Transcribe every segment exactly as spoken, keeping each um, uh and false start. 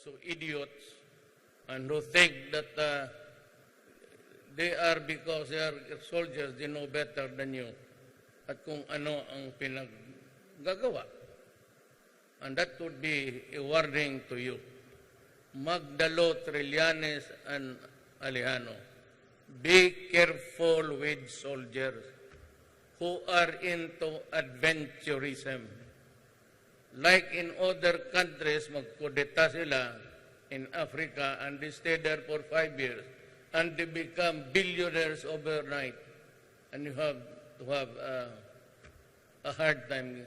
So idiots and who think that uh, they are, because they are soldiers, they know better than you at kung ano ang pinaggagawa. And that would be a warning to you. Magdalo, Trillanes and Alejano, be careful with soldiers who are into adventurism. Like in other countries, magkudeta sila in Africa and they stay there for five years and they become billionaires overnight. And you have to have uh, a hard time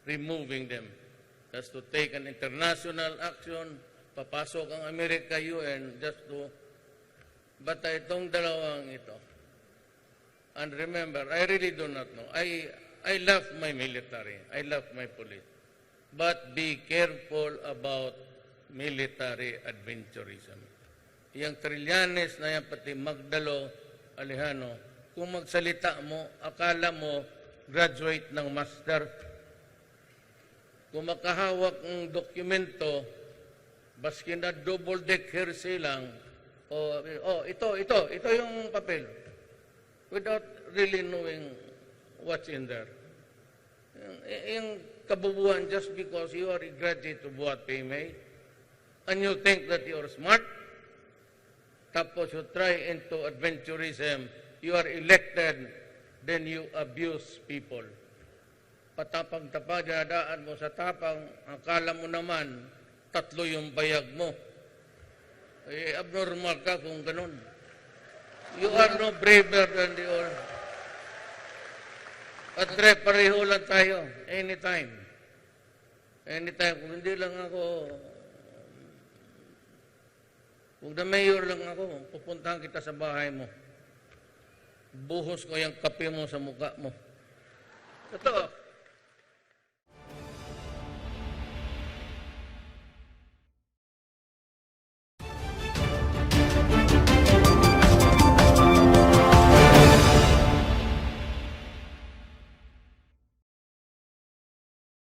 removing them. Just to take an international action, papasok ang America U N just to... But itong dalawang ito, and remember, I really do not know. I, I love my military. I love my police. But be careful about military adventurism. Yang Trillanes na yan, pati Magdalo, Alejano, kung magsalita mo, akala mo graduate ng master. Kung makahawak ng dokumento, baskin na double decker silang, o, oh, ito, ito, ito yung papel. Without really knowing what's in there. Yung, yung kabubuhan, just because you are a graduate of what, P M A, and you think that you are smart, tapos you try into adventurism, you are elected, then you abuse people. Patapang-tapang, dinadaan mo sa tapang, akala mo naman, tatlo yung bayag mo. Eh, abnormal ka kung ganun. You are no braver than the old. At re-, pareho lang tayo, anytime. Anytime, kung hindi lang ako, kung na mayor lang ako, pupuntahan kita sa bahay mo. Buhos ko yung kape mo sa mukha mo. Totoo.